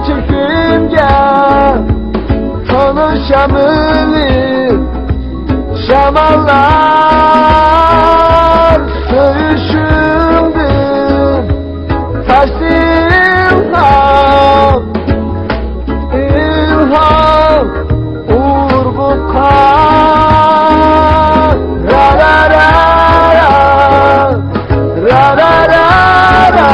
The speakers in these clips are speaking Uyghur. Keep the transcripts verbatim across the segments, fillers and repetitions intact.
چېكىمگە تونۇش شامىلى، شاماللار سۆيۈشۈڭدىن تاشتى ئىلھام، ئىلھام ئۇرغۇققا. را را را را، را را را را.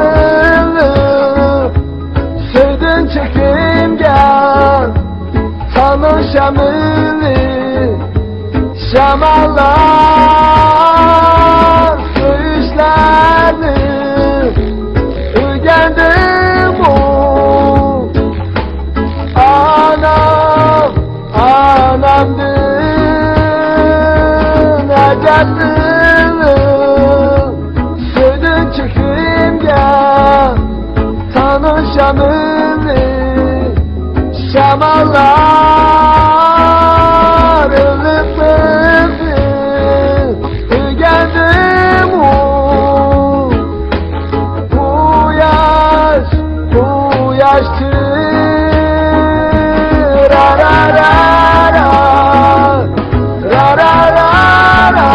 ھاياتلىق سۆيدۈم چېكىمگە، سانىڭ شامىلى، شاماللار سۆيۈشلەرنى ئۆگەندىمۇ ئانام، ئانامدىن ئەجەبلىنىپ سۆيدۈم چېكىمگە. تانىڭ شامىلى، شاماللار ئىللىق قىلدى ئۆگەندىمۇ قۇياش، قۇياشتىن. را را را را، را را را را.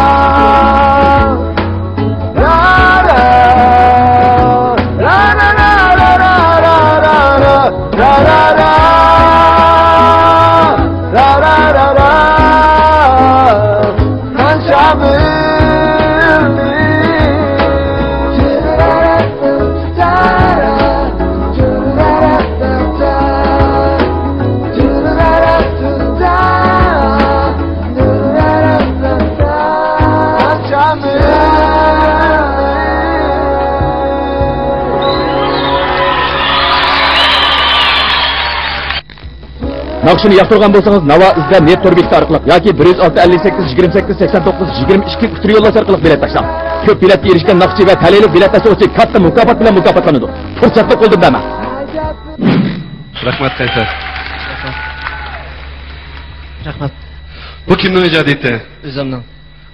ناخشىنى ياقتۇرغان بولسىڭىز، ناۋا ئىزدە نېت تور بېكىتى ئارقىلىق ياكى بىر يۈز ئالتە، ئەللىك سەككىز، يىگىرمە سەككىز، سەكسەن توققۇز، يىگىرمە ئىككى ئۇچۇر يوللاش ئارقىلىق بېلەت تاشلاڭ. كۆپ بېلەتكە ئېرىشكەن ناخشىچى ۋە تەلەيلىك بېلەت تاشلىغۇچى كاتتا مۇكاپات بىلەن مۇكاپاتلىنىدۇ. پۇرسەتنى قولدىن بەرمەڭ. رەھمەت، قەيسەر. رەھمەت. بۇ كىمنىڭ ئىجادىيىتى؟ ئۆزۈمنىڭ.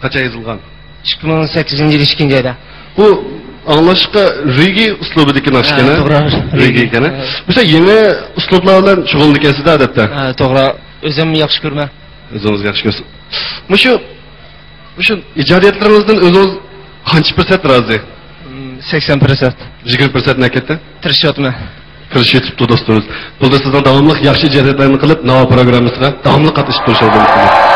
قاچان يېزىلغان؟ ئىككى مىڭ سەككىزىنچى يىل ئىككىنچى ئايدا. بۇ ئاڭلاشقا رېگگې ئۇسلۇبىدىكى ناخشا ھە، ئىكەن، ھە؟ توغرا. رېگگې ئىكەن، ھە؟ ھە. بىز يېڭى ئۇسلۇبلار بىلەن شۇغۇللىنىدىكەنسىز-دە، ئادەتتە. ھە، توغرا. ئۆزۈم ياخشى كۆرىمەن. ئۆزىڭىز ياخشى كۆرىسىز. مۇشۇ، مۇشۇ ئىجادىيەتلىرىڭىزدىن ئۆزىڭىز قانچە پىرسەنت رازى؟ مم، سەكسەن پىرسەنت. يىگىرمە پىرسەنت نەگە كەتتى؟ تىرىشىۋاتىمەن. تىرىشىۋېتىپتۇ دوستىمىز. بولدى، سىزنىڭ داۋاملىق ياخشى ئىجادىيەتلەرنى قىلىپ، ناۋا پروگراممىسىغا داۋاملىق قاتنىشىپ تۇرۇشىڭىزنى ئۈمىد قىلىمەن.